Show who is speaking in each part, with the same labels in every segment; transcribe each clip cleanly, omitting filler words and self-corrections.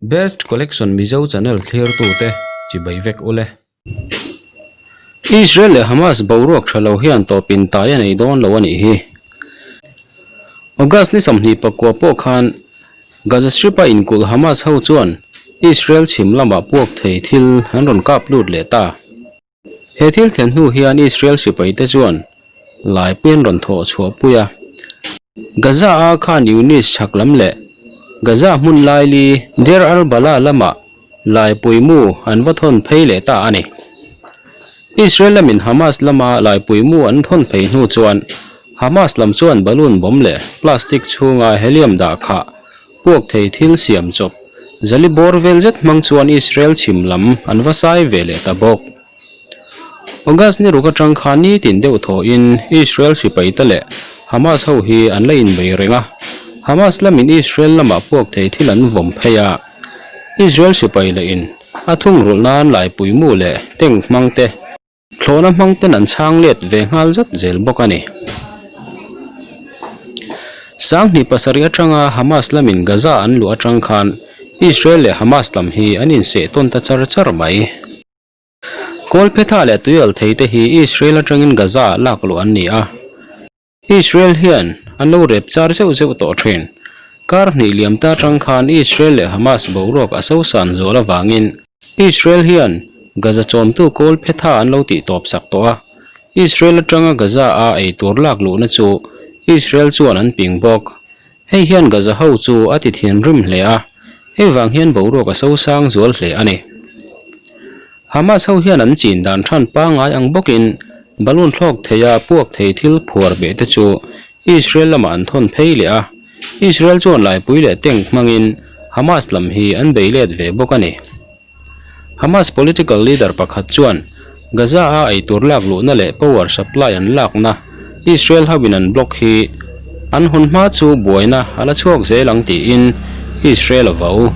Speaker 1: Best Collection Mizo channel thlirtute chibai vek ule. Israel leh Hamas boruak tha lo hian tawpin tai a nei dawn lo a nih hi. August ni 24 pawh khan Gaza Strip-a inkulh Hamas ho chuan Israel chhim lamah puak thei thil an rawn kap lut leh ta. He thil thlen hnu hian Israel sipaite chuan laipui an rawn thawh chhuah pui a. Gaza-a Khan Younis chhak lam leh Gaza hmun laili Deir al-Balah lamah laipui mu an va thawn phei leh ta a ni. Israel lamin Hamas lama laipui mu an thawn phei hnu chuan Hamas lam chuan balloon bawm leh plastic chhunga helium dah khah Puak thei thil siam chawp zali bawr vel zet hmang chuan Israel chhim lam an va sai ve leh ta bawk. August ni ruk atang khan nitin deuh thawhin Israel sipaite leh Hamas ho hi an la inbei reng a, Hamas lamin Israel lamah puak thei thil an vawm phei a, Israel sipai lehin a thungrulh nan laipui mu leh tank hmang te, Thlawhna hmang ten an chhang let ve nghal zat zel bawk a ni. 2007 atanga Hamas lamin Gaza an luh atang khan Israel leh Hamas lam hi an inseh tawn ta char char mai. Kawlphetha leh tuial thei te hi Israel atangin Gaza ah lak luh an ni a. Israel hian an lo rep char zeuh zeuh tawh thin. Kar hnih liam ta atang khan Israel leh Hamas boruak a sosan zual avangin Israel hian Gaza chawmtu kawl phetha an lo tih tawp sak tawh a. Israel atanga Gaza a ei tur lak luhna chu Israel chuan an ping bawk. Hei hian Gaza ho chu a ti thinrim hle a, hei vang hian boruak a sosang zual hle a ni. Hamas ho hian an chin dan than pangngai ang bawkin balloon thlawk theia puak thei thil phuar beh te chu Israel lamah an thawn phei leh a, Israel chuan laipui leh tank hmangin Hamas lam hi an bei let ve bawk a ni. Hamas political leader pakhat chuan Gaza-a eitur lak luhna leh power supply an lakna Israel hoin an block hi an hun hma chu buaina a la chhuak zel ang tiin Israel a vau.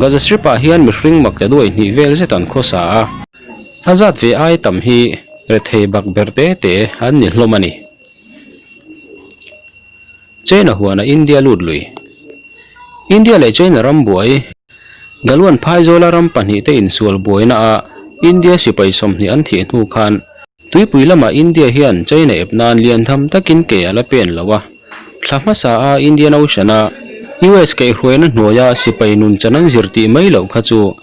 Speaker 1: Gaza Strip-ah hian mihring makte duai hnih vel zet an khawsa a, a zat ve ai tam hi rethei bak ber te te an ni hlawm a ni. China huana India lut lui. India leh China ram buai. Galwan Phaizawla ram pahnihte insual buaina a India sipai 20 an thih hnu khan tuipui lamah India hian China ep nan lian tham takin ke a la pen lo a. Thla hmasa a Indian Ocean a US kaihhruaina hnuaia sipai nun chan an zir tih mai loh kha chu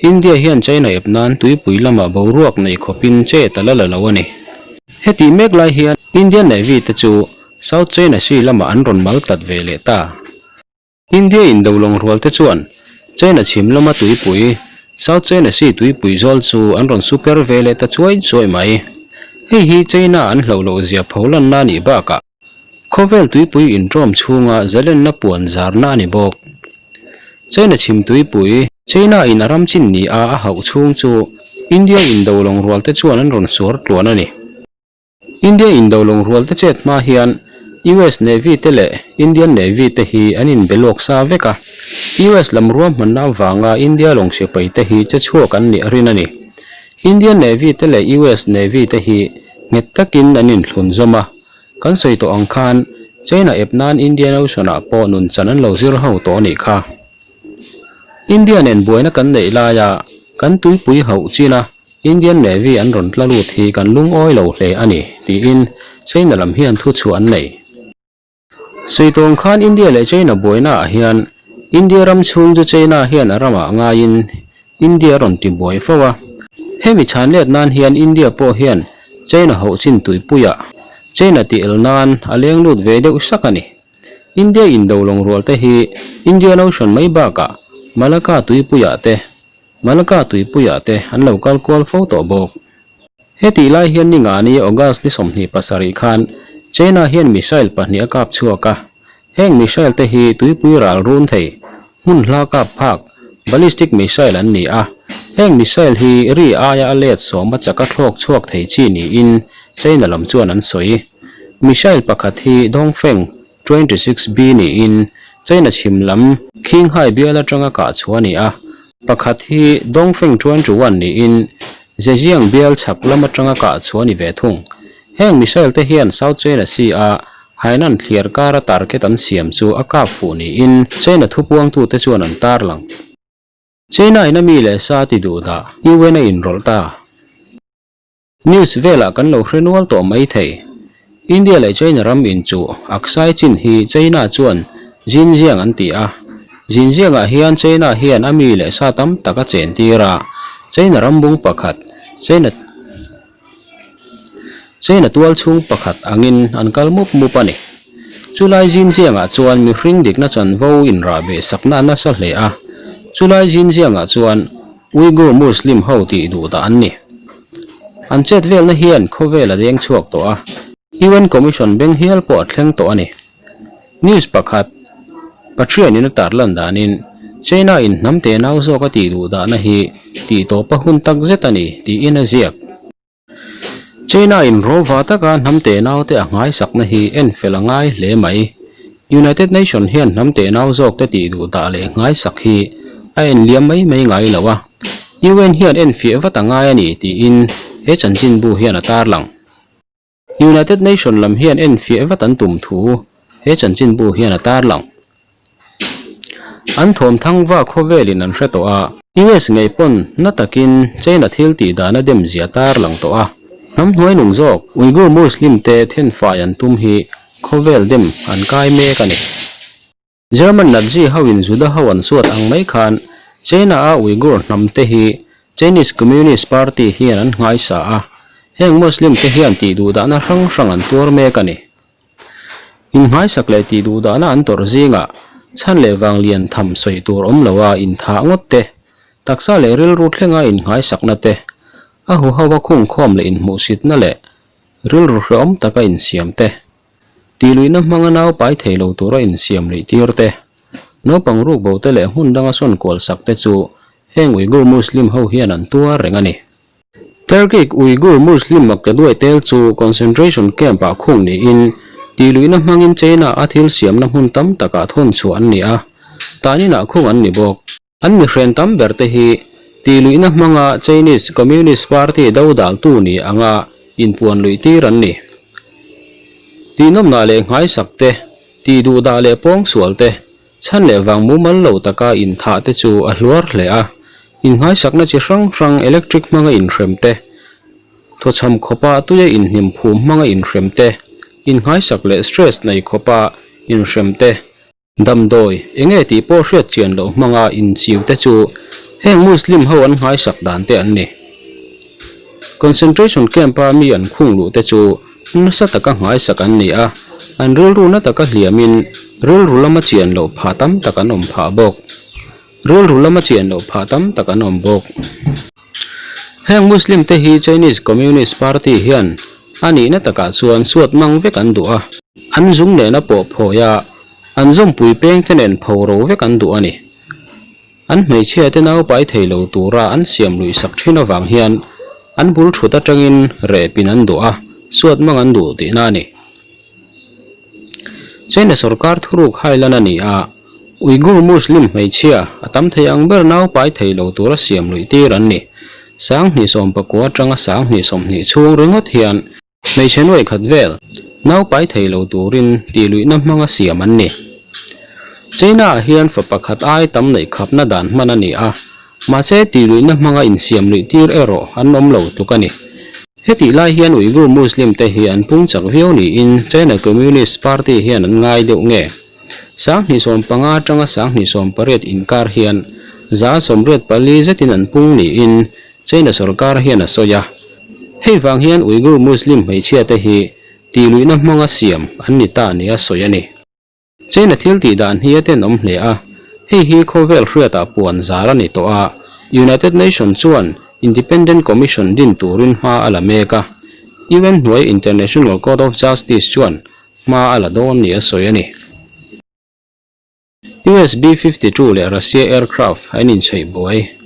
Speaker 1: India hian China ep nan tuipui lamah boruak nei khawpin chet a la la lo a ni. Heti mek lai hian Indian Navy te chu South China Sea lamah an rawn mal tlat ve leh ta. India indolawng rual te chuan China chhim lama tuipui, South China Sea tuipui zawl chu an rawn super ve leh ta chuai chuai mai. Hei hi China an hlauh loh zia pho lanna a nih bakah khawvel tuipui intawm chhunga zalenna puan zarna a ni bawk. China chhim tuipui, China in a ram chin ni a a hauh chhung chu India indolawng rual te chuan an rawn suar tluan a ni. India indolawng rual te chet hma hian US Navy te leh Indian Navy te hi an inbe lawk sa vek a, US lam ruahmanna avanga India lawng sipai te hi che chhuak an nih a rin a ni. Indian Navy te leh US Navy te hi nghet takin an inthlun zawm a, kan sawi tawh ang khan China ep nan Indian Ocean ah pawh nun chan an lo zir ho tawh a nih kha. India nen buaina kan neih laia kan tuipui hauh chin a, Indian Navy an rawn tla lut hi kan lungawi lo hle a ni, tiin China lam hian thuchhuah an nei. Sawi tawng khan India leh China buaina ah hian India ram chhung chu China hian a ramah ngaiin India a rawn ti buai fo a. Hemi chhan let nan hian India pawh hian China hoh chin tuipuiah China tih el nan a leng lut ve deuh sak a ni. India indolawng rual te hi Indian Ocean mai bakah Malacca tuipuiah te Malacca tuipuiah te an lo kal kual fo tawh bawk. Hetih lai hian ningani August ni 27 khan China hian missile pahnih a kap chhuak a, heng missile te hi tuipui ral run thei, hmun hla kap phak, ballistic missile an ni a, heng missile hi ri aia a let sawm a chak a thlawk chhuak thei chi niin China lam chuan an sawi. Missile pakhat hi Dongfeng 26B niin China chhim lam Qinghai bial atanga kah chhuah a ni a, pakhat hi Dongfeng 21 niin Zhejiang bial chhak lam atanga kah chhuah a ni ve thung. Heng missile te hian South China Sea a Hainan thliar kara target an siam chu a kap fuh niin China thupuangtute chuan an tarlang. China in a mi leh sa ti duh dah UN a inrawlh ta. News velah kan lo hre nual tawh mai thei. India leh China ram inchuh Aksai Chin hi China chuan Xinjiang an ti a. Xinjiang ah hian China hian a mi leh sa tam tak a chen tir a. China ram bung pakhat, China China tual chhung pakhat angin an kal mup mup a ni. Chulai Xinjiang-ah chuan mihring dikna chanvo inrah beh sakna a nasa hle a, chulai Xinjiang-ah chuan Uyghur Muslim ho tih duh dah an ni. An chet velna hian khawvel a deng chhuak tawh a, UN Commission beng hial pawh a thleng tawh a ni. News pakhat, Pathianin a tarlan danin China-in hnam tenau zawk a tih duh dahna hi tih tawpa hun tak zet a ni tiin a ziak. China-in rawva taka hnam tenau te a nghaisakna hi en fel a ngai hle mai. United Nation hian hnam tenau zawk te tih duh dah leh nghaisak hi a en liam mai mai ngai lo a, UN hian en fiah vat a ngai a ni tiin he chanchinbu hian a tarlang. United Nation lam hian en fiah vat an tum thu he chanchinbu hian a tarlang. An thawm thang va khawvelin an hre tawh a. US ngei pawn na takin China thil tih dan a dem zia tarlang tawh a. Hnam hnuai nung zawk Uyghur Muslim te thenfai an tum hi khawvel dem an kai mek a ni. German Nazi ho in Juda ho an suat ang mai khan China a Uyghur hnam te hi Chinese Communist Party hian an nghaisa a, heng Muslim te hian tih duhdahna hrang hrang an tuar mek a ni. Inngaisak leh tih duhdahna an tawrh zingah chhan leh vang lian tham sawi tur awm lo a inthah ngawt te, taksa leh rilru thlenga innghaisakna te, a huho a khungkhawm leh inhmuhsitna leh rilru hrehawm taka insiam te, Tihluihna hmanga nau pai thei lo tura insiam luih tir te, naupang ruk bo te leh hmun danga sawn kual sak te chu heng Uyghur Muslim ho hian an tuar reng a ni. Turkic Uyghur Muslim maktaduai tel chu concentration camp ah khung niin tihluihna hmangin China a thil siamna hmun tam takah thawn chhuah an ni a, taninah khung an ni bawk. An mihren tam ber te hi tihluihna hmanga Chinese Communist Party dodaltu ni anga inpuan luih tir an ni. Tihnawmnah leh nghaisak te, tihduhdah leh pawngsual te, chhan leh vang mumal lo taka inthah te chu a hluar hle a. Inngaisakna chi hrang hrang electric hmanga inhrem te, thawchham khawpa tuia inhnim phum hmanga inhrem te, innghaisak leh stress nei khawpa inhrem te, Damdawi, enge tih pawh hriat chian loh hmanga inchiu te chu heng Muslim ho an nghaisak dan te an ni. Concentration camp a mi an khung luh te chu nasa taka nghaisak an ni a, an rilru na taka hliamin rilru lama chian loh phah tam tak an awm phah bawk. Rilru lama chian loh phah tam tak an awm bawk. Heng Muslim te hi Chinese Communist Party hian a nihna takah chuan suat mang vek an duh a. An zung nena pawh phawi a, an zawmpui peng te nen pho ro vek an duh a ni. An hmeichhia te naupai thei lo tura an siam luih sak thin avang hian an bul thut atangin rehpin an duh a, suat mang an duh tihna a ni. China sorkar thuruk hailan a ni a, Uyghur Muslim hmeichhia a tam thei ang ber naupai thei lo tura siam luih tir an ni. 1990 atanga 1920 chhung ringawt hian Hmeichhe nuai khat vel, naupai thei lo turin tihluihna hmanga siam an ni. China-ah hian fa pakhat ai tam neih khapna dan hman a ni a, mahse tihluihna hmanga insiam luih tir erawh an awm lo tluk a ni. Hetih lai hian Uyghur Muslim te hi an pung chak viau niin China Communist Party hian an ngai deuh nge? 2015 atanga 2018 inkar hian 84% zetin an pung niin China sorkar hian a sawi a. Hei vang hian Uyghur Muslim hmeichhia te hi tihluihna hmanga siam an ni ta nia sawi a ni. China thil tih dan hi a tenawm hle a, hei hi khawvel hriatah puan zar a ni tawh a, United Nation chuan Independent Commission din turin hma a la mek a, UN hnuai International Court of Justice chuan hma a la dawn nia sawi a ni. US B-52 leh Russia aircraft an inchheih buai.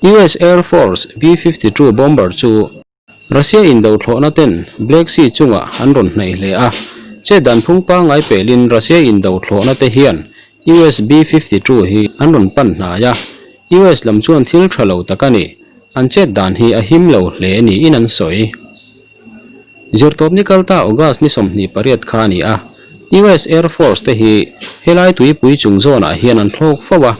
Speaker 1: US Air Force B-52 bomber chu Russia indo thlawhna ten Black Sea chungah an rawn hnaih hle a, chet dan phung pangngai pelin Russia indo thlawhna te hian US B-52 hi an rawn pan hnai a, US lam chuan thil tha lo tak a ni, an chet dan hi a him lo hle niin an sawi. Zirtawp ni kalta August ni 28 kha a ni a, US Air Force te hi helai tuipui chung zawnah hian an thlawk fo a.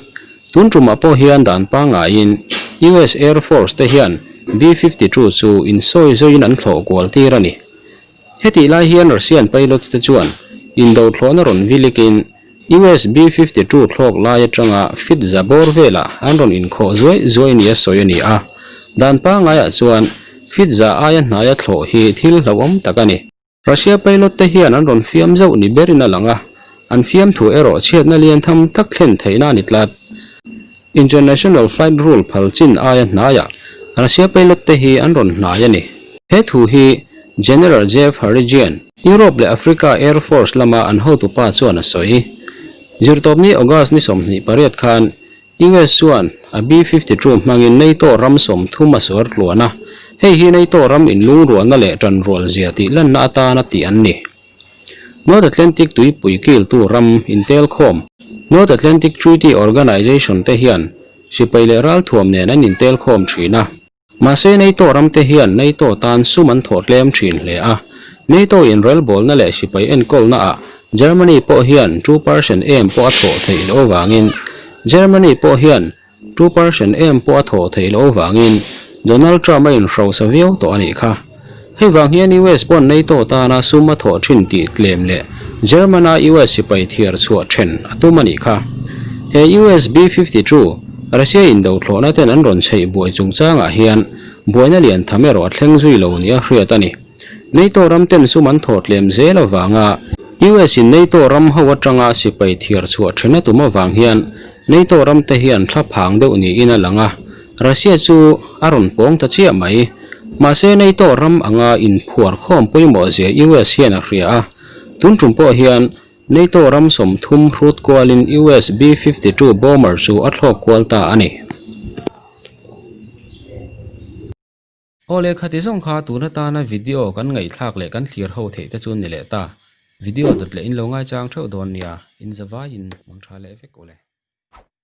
Speaker 1: Tun tumah pawh hian dan pangaiin US Air Force te hian B-52 chu insawi zawiin an thlawh kual tir a ni. Hetih lai hian Russian pilots te chuan indo thlawhna rawn vilikin US B-52 thlawk lai atanga fit za bawr velah an rawn inkhawh zuai zuai nia sawi a ni a. Dan pangaiah chuan fit za aia hnaia thlawh hi thil hlauhawm tak a ni. Russia pilot te hian an rawn fiam zauh ni berin a lang a, an fiam thu erawh chhiatna lian tham tak thlen theihna a ni tlat. International Flight Rule phal chin aia hnaiah Russia pilot te hi an rawn hnai a ni. He thu hi General Jeff Harrigian, Europe leh Africa Air Force lama an hotupa chuan a sawi. Zirtawpni August ni 28 khan US chuan a B-52 hmangin NATO ram 30 a suar tluan a, hei hi NATO ram inlungrualna leh tanrual zia tih lanna atana tih an ni. North Atlantic tuipui kiltu ram intelkhawm, North Atlantic Treaty Organization te hian sipai leh ralthuam nen an intelkhawm thin a. Mahse NATO ramte hian NATO tan sum an thawh tlem thin hle a, NATO inrelbawlna leh sipai enkawlna ah Germany pawh hian 2% em pawh a thawh theih loh avangin Germany pawh hian 2% em pawh a thawh theih loh avangin Donald Trump a inhrosa viau tawh a nih kha. Hei vang hian US pawn NATO tana sum a thawh thin tih tlem leh German-a US sipai thiar chhuah then a tum a nih kha. He US B-52 Russia indo thlawhna ten an rawn chheih buai chungchangah hian buaina lian tham erawh a thleng zui lo nia hriat a ni. NATO ram ten sum an thawh tlem zel avanga US in NATO ram ho atanga sipai thiar chhuah then a tum avang hian NATO ram te hian thla phang deuh niin a lang a, Russia chu a rawn pawng ta chiah mai. Mahse NATO ram anga inphuar khawm pawimawh zia US hian a hria a, tun tum pawh hian NATO ram 30 hrut kualin US B-52 bomber chu a thlawk kual ta a ni. Aw leh khati zawng kha tun atana video kan ngaihthlak leh kan thlir ho theih te chu ni leh ta. Video dawt leh in lo ngaichang theuh dawn nia, in zavaiin mang tha leh vek u le.